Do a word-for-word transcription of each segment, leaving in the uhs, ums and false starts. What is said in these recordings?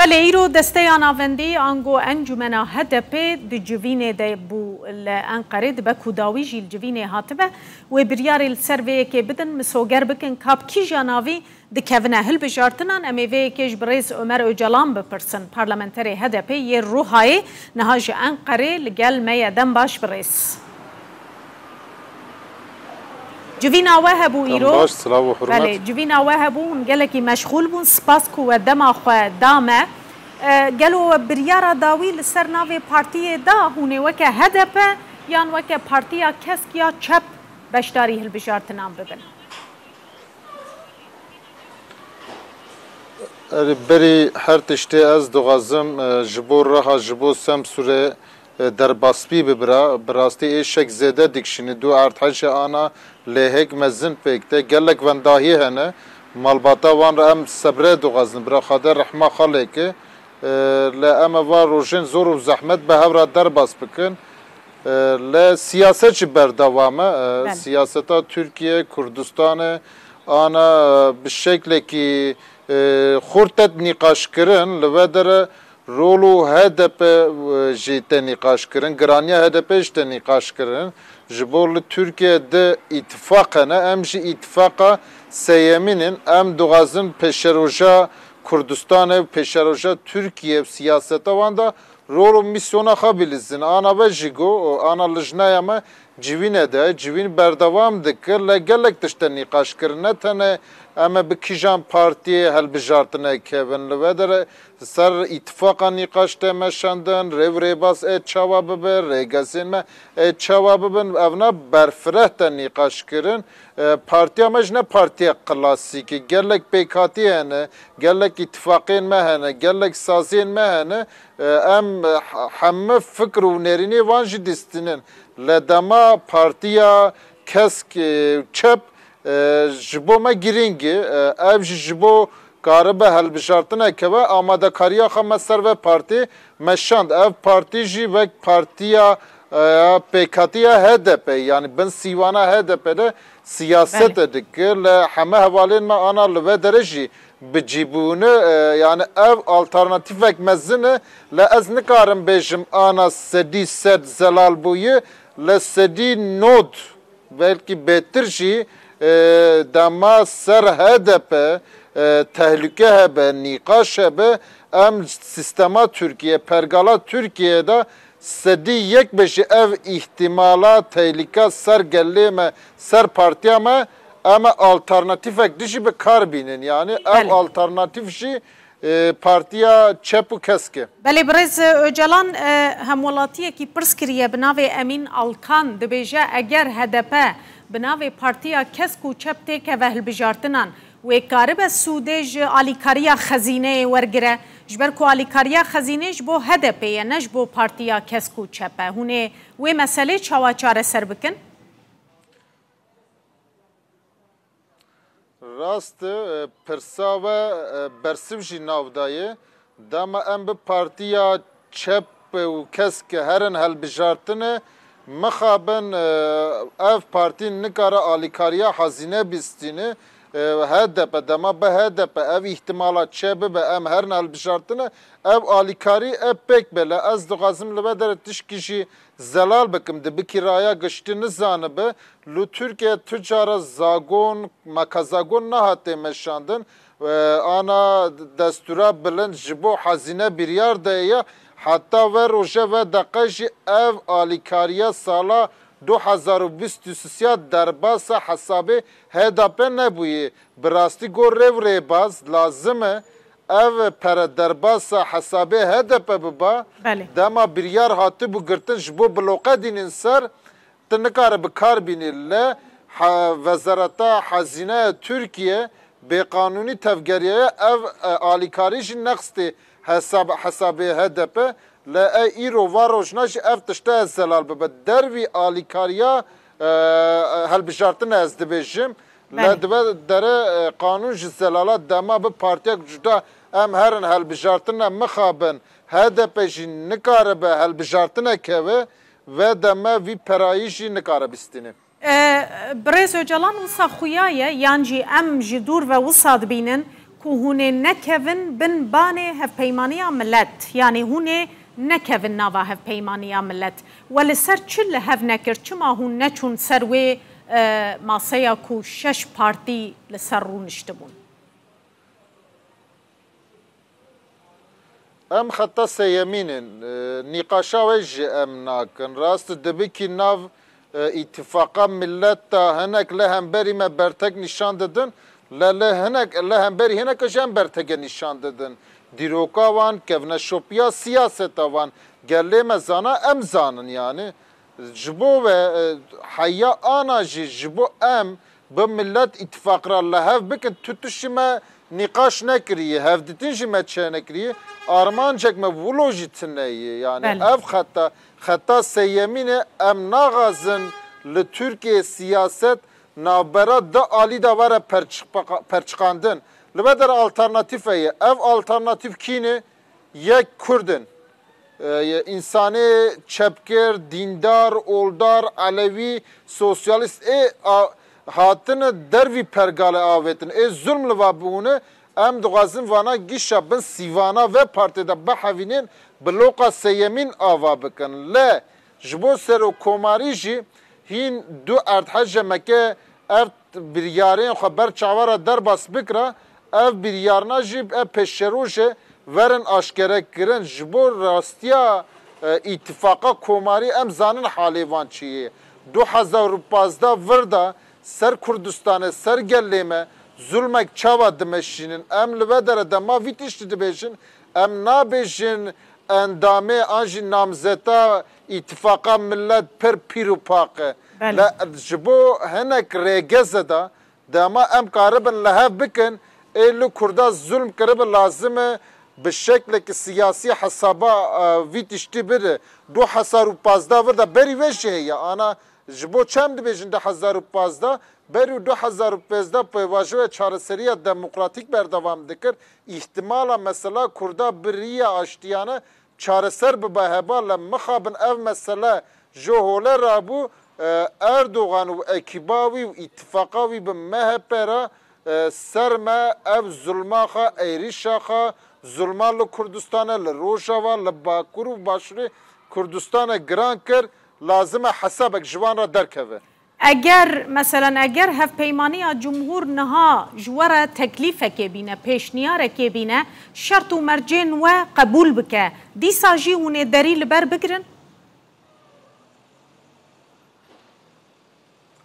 Belê, îro desteya navendî ango Encûmena H D P di civînê de bû li Enqerê, dibe ku dawî jî li civînê hatibe, wê biryarê li ser vê yekê bidin, misoger bikin ka bi kîja navî dikevine hilbijartinan. Em ê vê yekê ji birêz Omer Ocalan bipirsin, parlamenterê H D P yê Ruhayê, niha ji Enqerê li gel me ye. Dem baş birêz. Civîna we hebû Dem îro. Baş, silav û hurmet. Belê, civîna we hebû, hûn gelekî meşxûl bûn. Spas ku we dema xwe da me. E, gelo we biryara dawî li ser navê partiyê da, hûn ê weke H D P yan weke partiya kesk ya çep beşdarî hilbijartinan bibin? Erê, berî her tiştê ez dixwazim, e, ji bo Riha, ji bo Semsûrê, e, derbasbî bibira. Bi rastî êşek zêde dikişîne. Du erdhejê ana lêhek mezin pêk de. Gelek wendahî hene. Malbata wan re em sebre dixwazin. Bira Xwedê rehma xwe lê ke. E, lê em ê va rojên zor û zehmet bi hev re derbas bikin. E, lê siyaset jî berdewam e. E, Belê. Siyaseta Tirkiye, Kurdistanê ana, e, bi şeklekî, e, xurt tê nîqaşkirin, li vê derê rol û H D P, e, jî tê nîqaşkirin, giraniya H D P jî tê nîqaşkirin. Ji bo li Tirkiye di îtifaq hene, em jî îtifaqa sêyemîn in. Em dixwazin pêşeroja Kurdistanê û pêşeroja Tirkiye û siyaseta wan de rol û mîsyona xwe bilîzin. Ana ve jî got, ana lijneya me civîne de, civîn berdewam dike, lê gelek tişt tê nîqaş kirin. Ne tenê em ê bi kîjan partiyê hilbijartine kevin. Li vê derê ser îtifaqa nîqaş tê meşandin, rêv rêbaz ê çawa bibe, rêgezên me ê çawa bibin, evna berfireh tê nîqaş kirin. E, partiya me jî ne partiya klasîk e. Gelek pêkhatî hene, gelek îtifaqên me hene, gelek saziyên me hene. E, em, e, heme fikr û nêrînê wan jî distînin. Lê dema partiya kesk, e, çep, e, ji bo me girîng e. E, ev jî ji bo karibe hilbijartine keve, amadekariya xwe me ser ve partî meşand. Ev partî jî wek partiya, e, pêkhatiya H D P, yanî bin sîwana H D P de siyasete Belê. dike. Li heme hevalên me ana li vê derê jî bi cî bûne, e, yanî ev alternatîfek mezin e. Lê ez nikarim bêjim ana sedî sed zelal bûye, lê sedî nod, belkî bêtir jî, e, dema ser H D P, e, tehlike hebe, nîqaş hebe, em sîstema Tirkiye, pergala Tirkiye de sedî yek be jî ev îhtîmala tehlika ser gelê me, ser partiya me, em ê alternatîfek dijî bi kar bînin. Yanî ev Belê. alternatîf jî, e, partiya çep û kesk e. Belê, birêz Ocalan, e, hemwelatiyekî pirs kiriye bi navê Emîn Alkan, dibêje, eger H D P bi navê partiya kesk û çep têkeve hilbijartinan, wê karibe sûdê ji alîkariya xezîneyê wergire, ji ber ku alîkariya xezînê ji bo H D P ye, ne ji bo partiya kesk û çep e. Hûn ê wê meselê çawa çareser bikin? Rast e, pirsa we, e, bersiv jî nav daye. Dema em bi partiya çep û kesk herin hilbijartine, mixabin, e, ev partî nikare alîkariya hazîne bistîne. E, H D P, dema bi H D P ev îhtimala çê bibe, em herin hilbijartine, ev alîkarî e pêk be. Lê ez dixwazim li vê derê tişkî jî zelal bikim, di bikî raya giştî nizanibe. Li Tirkiye tu cara zagon, maka zagon nehate meşandin. E, ana destûra bilind ji bo hazîne biryar daye ya, heta ve roje ve deqe jî ev alîkariya sala du hezar û bîst û sê ya derbasa hesabê H D P nebûye. Bi rastî got rêv rêbaz lazim e ev pere derbasa hesabê H D P biba. Belê. Dema biryar hatibû girtin ji bo bloqe dînin ser, tu nikare bi kar bînî. Li he-, Wezareta Hazîneya Tirkiye bêqanûnî tevgeriyaye, ev, e, alîkarî jî neqistê hesab-, hesabê H D P. Li e îro va rojna jî ev tişte ez zelal bibe. Dervî alîkariya, e, e, helbijartine ez dibêjim. Belê. Li dibe dere, e, qanûn ji zelala dema bi partiyek cuda em herin helbijartine mixabin, H D P jî nikaribe helbijartine keve, ve deme vî perayî jî nikare bistîne. E, Birêz Ocalan wisa xuya ye, yan jî em ji dûr ve wisa dibînin ku hûn ê nekevin bin banê hevpeymaniya milet, yanî hûn ê nekevin nava hevpeymaniya milet. We li ser çi li hev nekir? Çima hûn neçûn ser wê, e, maseya ku şeş partî li ser rûniştibûn? Em xeta sêyemîn in. E, nîqaşa wê jî em nakin. Rast dibikî nav, e, îtifaqa milet de hinek li hemberî me bertek nîşan didin. Le, li hinek, li hemberî hineke jî em berteke nîşan didin. Dîroka wan, kevneşopiya siyaseta wan. Gelê me zana, em zanin yani. Ji bo we, e, heya ana jî, ji bo em bi Millet Îtifaq re li hev bikin, tu tiştî me nîqaş nekiriye, hevditin jî me çênekiriye, armancek me wilo jî tune ye. Yani Belê. Ev xeta, xeta sêyemîn e, em naxwazin li Tirkiyeyê siyaset navbera du alî de were perçiqa-, perçiqandin. Li vê der alternatîf heye. Ev alternatîf kî ne? Yek Kurd in. E, însanê çepgir, dîndar, oldar, elewî, sosyalîst ê a-, hatine dervî pergalê avêtin. Ê zulm li va bûne, em dixwazin vana gişa bin sîvana ve partê de bihevînin, bi loqa sêyemîn ava bikin. Le ji bo serokomarî jî hîn du erdheje meke ev biryarên xwe ber çawa re derbas bikira, ev biryarna jî ev pêşerojê werin aşkere kirin. Ji bo rastiya, e, îtifaqa komarî em zanin halê van çi ye. Du hezar û pazdeh vir de ser Kurdistanê, ser gelê me zulmek çawa dimeşînin? Em li ve dere dema vî tiştî dibêjin, em nabêjin endamê an jî namzeta îtifaqa milet pir pîr û paq e. Belê. Le, ji bo hinek rêgeze de dema em karibin li hev bikin, ê li Kurda zulm kiribe lazim e bi şeklekî siyasî hesaba, e, vî tiştî bide. Du hezar û pazdeh vir de berî ve jî heye. Ana ji bo çem dibêjin du hezar û pazdeh, berî du hezar û pazdeh pêvajoya çareseriya demokratîk berdewam dikir. Îhtimala mesela Kurda bi riya aştiyane çareser bibe heba, le mixabin ev mesele ji hole rabû, e, Erdogan û ekîba wî û îtifaqa wî bi M H P re, e, ser me ev zulma xwe, êrîşa xwe, zulma li Kurdistane, li Rojava, li Bakur û Başûrê Kurdistane giran kir, lazim e hesabek ji wan re derkeve. Eger, meselen, eger Hevpeymaniya Cumhur niha ji we re teklîfekê bîne, pêşniyarekê bîne, şert û mercên we qebûl bike, dîsa jî hûn ê derî li ber bigirin?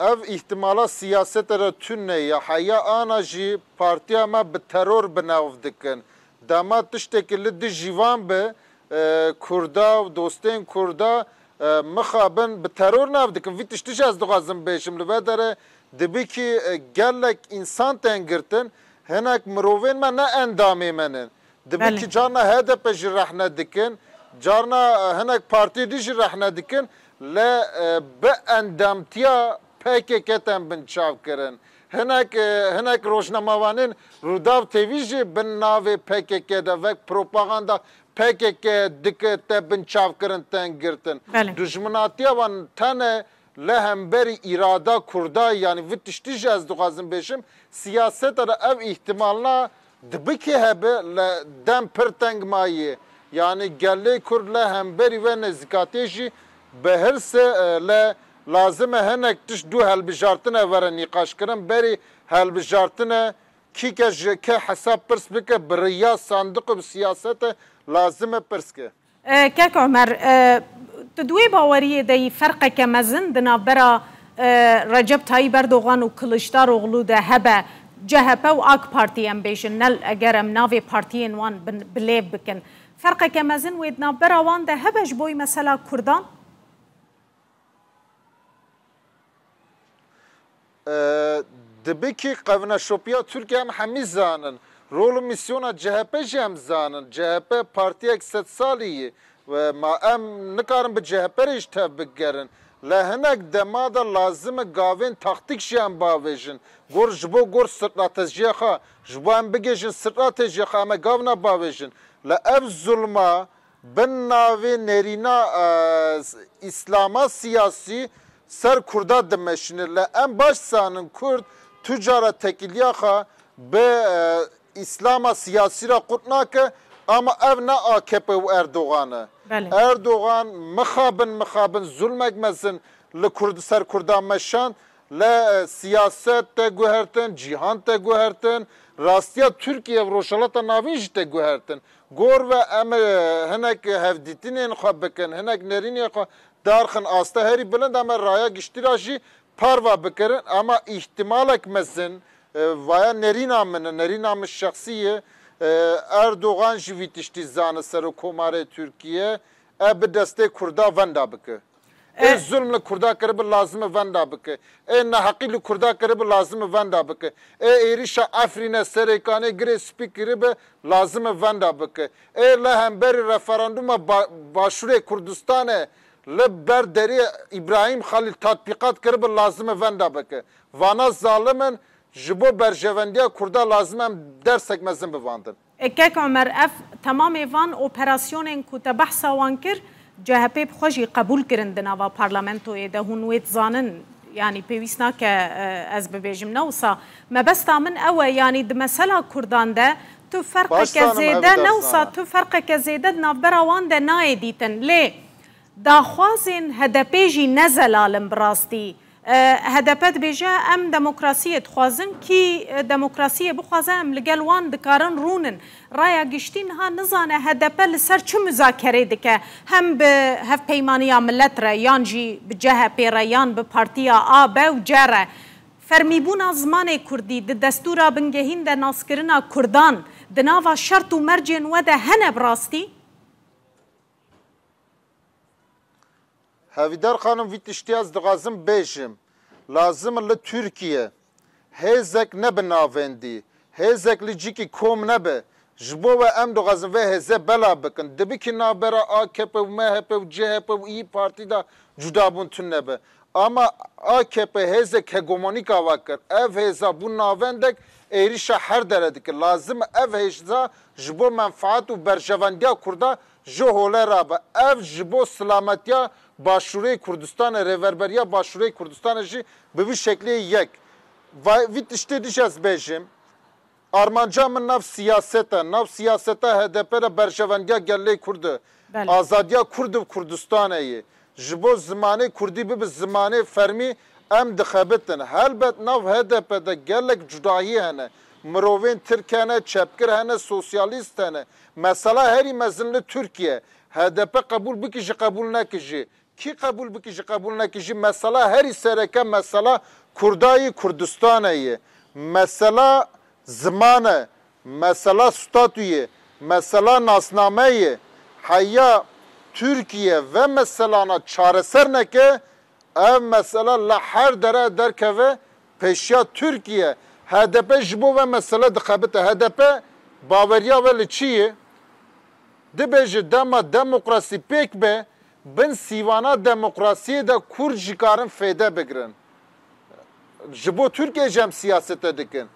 Ev îhtimala siyasete re tune ye. Heya ana jî partiya me bi teror bi nav dikin. Dema tiştekî li dijî van be, e, Kurda û dostên Kurda, e, mixabin bi teror nav dikin. Vî tiştî jî ez dixwazim bêjim. Li vê derê dibikî, e, gelek însan tên girtin, hinek mirovên me ne endamê me ne. Dibikî Belê. carna H D P jî rehne dikin, carna, e, hinek partiyê dî jî rehne dikin, le, e, bi endamtiya P K K tên binçav kirin. Hinek, e, hinek rojnamevanên Rûdaw T V jî bin navê P K K de vek propaganda P K K dike te binçavkirin, tên girtin. Belê. Dijminatiya wan tene li hemberî îrada Kurda, yanî vî tiştî jî ez dixwazim bêjim, siyaseta de ev îhtimalna dibikê hebe, le dem pir teng maye. Yanî gelê Kurd li hemberî ve nêzîkatiyê jî bi hirs e, le lazim e hinek tişt du hilbijartine were nîqaşkirin, berî hilbijartine kî ke ji kê hesab pirs bike, bi riya sandiq û bi siyasete lazim e pirs ke. E, Kek Omer, e, tu di wê baweriyê de yî ferqeke mezin di navbera, e, Recep Tayyip Erdogan û Kiliçdaroglu de hebe, C H P û AK Partî em bêjin, ne eger em navê partiyên wan bin, bi lêv bikin. Ferqeke mezin wê di navbera wan de hebe ji bo mesela Kurdan? E, dibikî qevneşopiya Tirkiye em hemî zanin. Rol û mîsyona C H P jî em zanin. C H P partiyek sed salî ye. Ve ma em nikarin bi C H P re jî tev bigerin. Le hinek dema de lazim e gavên taktîk jî em bavêjin. Gor ji bo gor stratejiya xwe, ji bo em bigihîjin stratejiya xwe, em ê gavna bavêjin. Le ev zulma bin navê nêrîna, e, îslama siyasî ser Kurda dimeşîne. Le em baş zanin Kurd tu cara tekiliya xwe bi, e, Îslama siyasî re qut nake, ama ev ne A K P û Erdogan e. Belê. Erdogan mixabin mixabin zulmek mezin li Kurd, ser Kurdan meşand, li, e, siyaset te guhertin, cîhan te guhertin, rastiya Tirkiye û Rojhilata Navîn jî te guhertin. Gor ve em, e, hinek hevdîtinên xwe bikin, hinek nerînê xwe darxin asta herî bilind, em raya giştî ra jî parva bikirin, ama îhtimalek mezin, e, vaya nerîna min e, nerîna min şexsî ye, e, Erdogan jî vî tiştî zane, Serokkomarê Tirkiye, e, bi destê Kurda venda bike. Ê E- zulm li Kurda kiribi lazim e venda bike. Ê neheqî li Kurda kiribi lazim e venda bike. Ê êrîşa Efrîne, Serêkanê, Girê Spî kiribi lazim e venda bike. Ê li hemberî referanduma ba-, Başûrê Kurdistanê li ber derê Îbrahîm Xalîl tatbîqat kiribi lazim e venda bike. Vana zalim in, ji bo berjevendiya Kurda lazim em dersek mezin bivandin. E, Kek Omer, ev temamê van operasyonên ku te behsa wan kir, C H P bi xwe jî qebûl kirin di nava parlamentoyê de, hûn wê dizanin, yanî pêwîst nake, e, ez bibêjim. Ne wisa, mebesta min ew e, yanî di mesela Kurdan de tu ferqeke zêde, ne wisa, tu ferqeke zêde di navbera wan de nayê dîtin. Lê daxwazên H D P jî ne zelal in bi rastî. E, H D P dibêje, em demokrasiyê dixwazin, kî, e, demokrasiyê bixwaze, em li gel wan dikarin rûnin. Raya giştî niha nizane H D P li ser çi muzakerê dike, hem bi Hevpeymaniya Millet re, yan jî bi C H P re, yan bi partiya A, B û C re. Fermîbûna zimanê kurdî di destûra bingehîn de naskirina kurdan di nava şert û mercên we de hene bi rastî? Hevîdar xanim, vî tiştî ez dixwazim bêjim. Lazim e li Tirkiye hêzek ne bi navendî, hêzek li cîkî kom nebe. Ji bo we em dixwazin vê hêze bela bikin. Dibikî navbera A K P û M H P û C H P û İYİ Partî de cudabûn tune be. Ama A K P hêzek hegemonîk ava kir. Ev hêza bû navendek êrîşa her dere dike. Lazim e ev hêza ji bo menfaat û berjevendiya Kurda ji hole rabe. Ev ji bo silametiya Başûrê Kurdistanê, rêverberiya Başûrê Kurdistanê jî bi vî şeklê yek. Va-, vî tiştê dî jî ez bêjim. Armanca min nav siyaset e. Nav siyaseta H D P de berjevendiya gelê Kurd e. Belê. Azadiya Kurd û Kurdistanê ye. Ji bo zimanê Kurdî bibe zimanê fermî em dixebitin. Helbet nav H D P de gelek cudahî hene. Mirovên Tirk hene, çepgir hene, sosyalîst hene. Mesela herî mezin li Tirkiye H D P qebûl bike jî qebûl neke jî. Kî qebûl bike jî qebûl neke jî mesela herî sereke mesela Kurda yê Kurdistanê ye. Mesela ziman e, mesela statû ye, mesela nasname ye. Heya Tirkiye ve meselana çareser neke, ev mesela li her dere derkeve pêşiya Tirkiye. H D P ji bo ve mesele dixebite. H D P baweriya ve li çi ye? Dibêje dema demokrasî pêk be, bin sîvana demokrasiyê de Kurd jî karin fêde bigirin. Ji bo Tirkiye jî em siyasete dikin.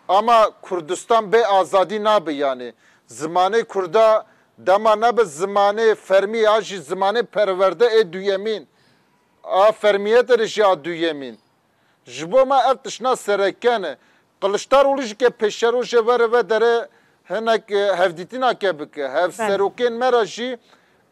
Ama Kurdistan bê azadî nabe yanî. Zimanê Kurda dema nebe zimanê fermî ya jî zimanê perwerde ê duyemîn. A fermiyetê de jî a duyemîn. Ji bo me ev tiştna sereke ne. Kiliçdaroglu jî ke pêşerojê were ve derê hinek, e, hevdîtinake bike. Hev serokên me re jî,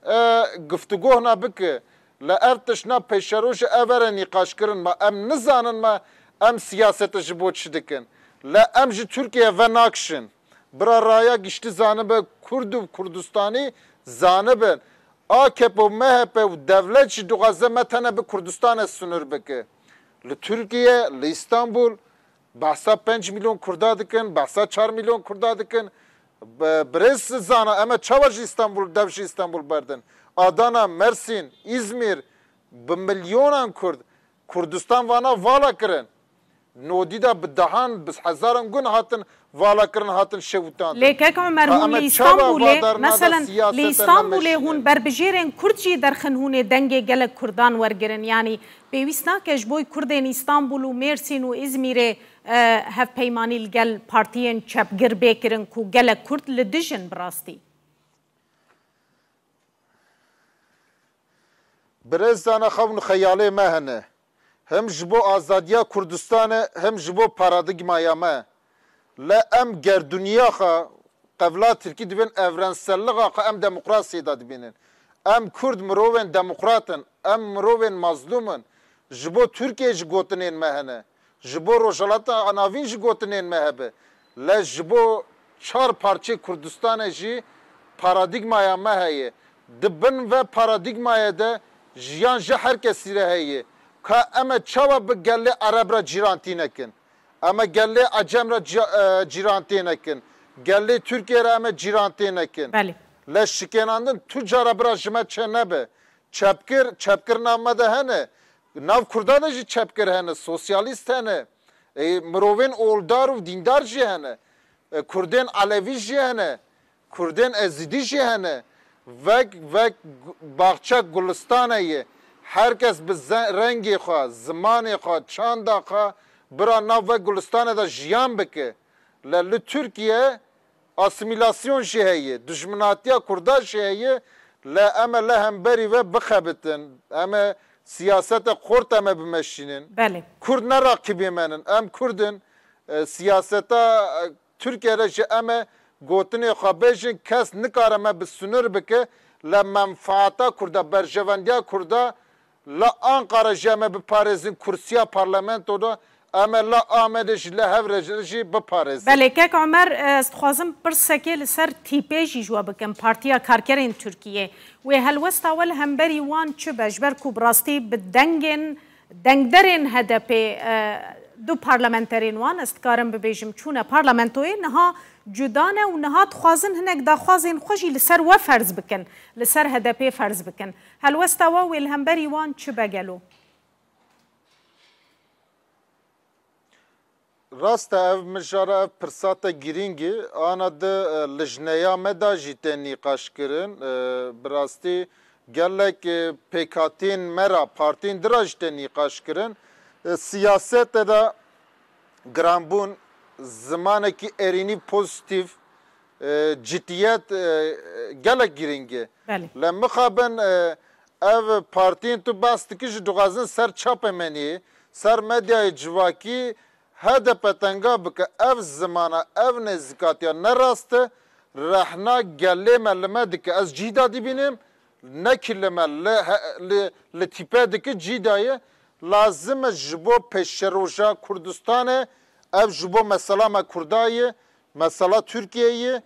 e, giftugohna bike. Le ev tiştna pêşerojê ev were nîqaşkirin me. Em nizanin me em siyasete ji bo çi dikin. Le em ji Tirkiye venakişin. Bira raya giştî zanibe Kurd û Kurdistanî zanibin. A K P û M H P û dewlet jî dixwaze me tene bi Kurdistanê sinûr bike. Li Tirkiye, li Îstanbul behsa pênc milyon Kurda dikin, behsa çar milyon Kurda dikin. Bi-, birêz zana, em ê çawa ji Îstanbul, dev ji Îstanbul berdin? Adana, Mersîn, Îzmîr, bi milyonan Kurd, Kurdistan vana vala kirin. Nodî de bi dehan, bi hezaran gun hatin vala kirin, hatin şewitandin. Lê kek Omer, hûn li Îstanbulê, meselen, li Îstanbulê hûn berbijêrên Kurd jî derxin hûn ê dengê gelek Kurdan wergirin. Yanî pêwîst nake ji bo Kurdên Îstanbul û Mêrsîn û Îzmîrê, e, hevpeymanî li gel partiyên çepgir bê kirin ku gelek Kurd li dij in bi rastî. Birêzana xewn xeyalê me hene. Hem ji bo azadiya Kurdistanê, hem ji bo paradigmaya me. Le em gerduniya xwe, qevla Tirkî dibên evrensellixa xwe em demokrasiyê de dibînin. Em Kurd mirovên demokrat in, em mirovên mazlûm in. Ji bo Tirkiye jî gotinên me hene. Ji bo Rojhilata Navîn jî gotinên me hebe. Le ji bo çar parçeyê Kurdistanê jî paradîgmaya me heye. Di bin ve paradîgmayê de jiyan ji her kesî re heye. Ka em ê çawa bi gelê Ereb re cîrantî nekin? Em ê gelê Ecem re cî-, e, cîrantî nekin? Gelê Tirkiye re em ê cîrantî nekin? Belê. Le şikênandin tu cara bira ji me çê nebe. Çepkir, çepkir nav me de hene. Nav Kurdan de jî çepkir hene, sosyalîst hene. E, mirovên oldar û dîndar jî hene. E, Kurdên Elewî jî hene. Kurdên Ezîdî jî hene. Vek, vek gu-, baxçe gulistane ye. Her kes bi ze-, rengê xwe, zimanê xwe, çanda xwe bira nav vek gulistane de jiyan bike. Le li Tirkiye asîmîlasyon jî heye, dijminatiya Kurda jî heye, le em ê li hemberî ve bixebitin. Em ê siyasete xurt em ê bimeşînin. Belê. Kurd ne raqîbê me nin, em Kurd in. E, siyaseta, e, Tirkiye re jî em ê gotinê xwe bêjin, kes nikare me bi sinir bike, le menfaata Kurda, berjevendiya Kurda, la Anqara jî em ê biparêzin, kursiya parlamento de, em ê la Amedê jî, la Hewlêrê jî biparêzin. Belê, kek Omer, e, ez dixwazim pirsekê li ser tîpê jî ji we bikim, Partiya Karkerên Tirkiyê. Wê helwesta we li hemberî wan çi be? Ji ber ku bi rastî bi dengên, dengderên H D P, e, du parlamenterên wan, ez dikarim bibêjim, çûne parlamentoyê, niha cuda ne û niha dixwazin hinek daxwazên xwe jî li ser we ferz bikin, li ser H D P ferz bikin. Helwesta we wê li hemberî wan çi be gelo? Rast e, ev mijara, ev pirsate girîng e. Ana di, e, lijneya me de jî tê nîqaş kirin. E, bi rastî gelek, e, pêkhatiyên me re, partiyên din re jî tê nîqaş kirin. E, siyasete de giranbûn, zimanekî erênî pozîtîf, e, cidiyet, e, gelek girîng e. Belê. Le mixabin, e, ev partiyên tu behs dikî jî dixwazin ser çapemeniyê, ser medyayê civakî H D P tenga bike. Ev zimana, ev nêzîkatiya ne rast e, rehna gelê me li me dike. Ez cî da dibînim, nekî li me, li he-, li, li tîpe dike cî da ye. Lazim e ji bo pêşeroja Kurdistanê, ev ji bo mesela me Kurda ye, mesela Tirkiyeyê,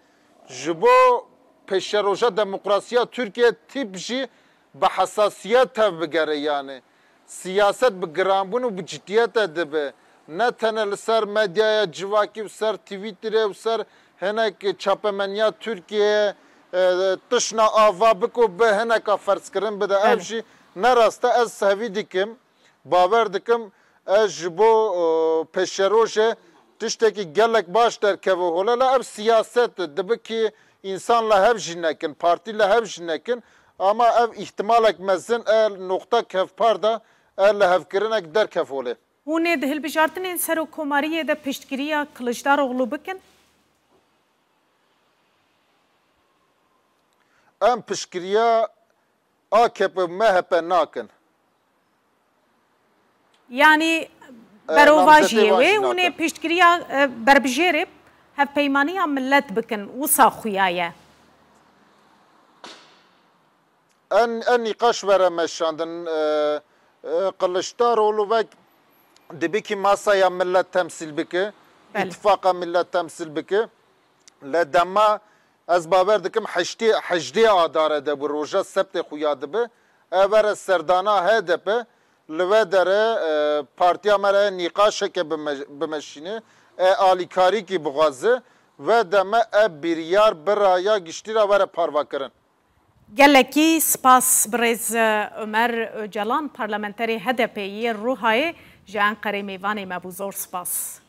ji bo pêşeroja demokrasiya Tirkiye tîp jî bi hesasiyet tev bigere, yani siyaset bi giranbûn û bi cidiyete dibe. Ne tene li ser medyaya civakî û ser Twitterê û ser hinek çapemeniya Tirkiyeyê, e, tişna ava biko bi hineka ferzkirin bide. Ev Belê. Jî ne rast e. Ez hevî dikim, bawer dikim, ez ji bo, e, pêşerojê tiştekî gelek baş derkeve hole, la ev siyaset e. Dibe ki însan li hev jî nekin, partî li hev jî nekin, ama ev îhtimalek mezin e, noqta kevpar de e lihevkirinek derkev hole. Hûn ê di hilbijartinên serokkomariyê de piştgiriya Kiliçdaroglu bikin? Em piştgiriya A K P û M H P nakin. Yanî E, berovajiyê namzetê wan wê jî hûn ê nakin. Piştgiriya, e, berbijêrê hevpeymaniya millet bikin, wisa xuya ye. En, en nîqaş were meşandin, e, e, Kiliçdaroglu wek dibikî masaya millet temsîl bike, Belê. Îtifaqa millet temsîl bike. Le dema ez bawer dikim heştê, hejdê adare de bi roja sebtê xuya dibe. E were serdana H D P, li we dere, e, partiya me re nîqaşeke bime-, bimeşîne, e, alîkarîkî bixwaze, we deme e biryar bi raya giştî re were parvekirin. Gelekî spas birêz Ömer Öcalan, parlamenterê H D P'ê yê Ruhayê ji Enqerê mêvanê me bû. Zor spas.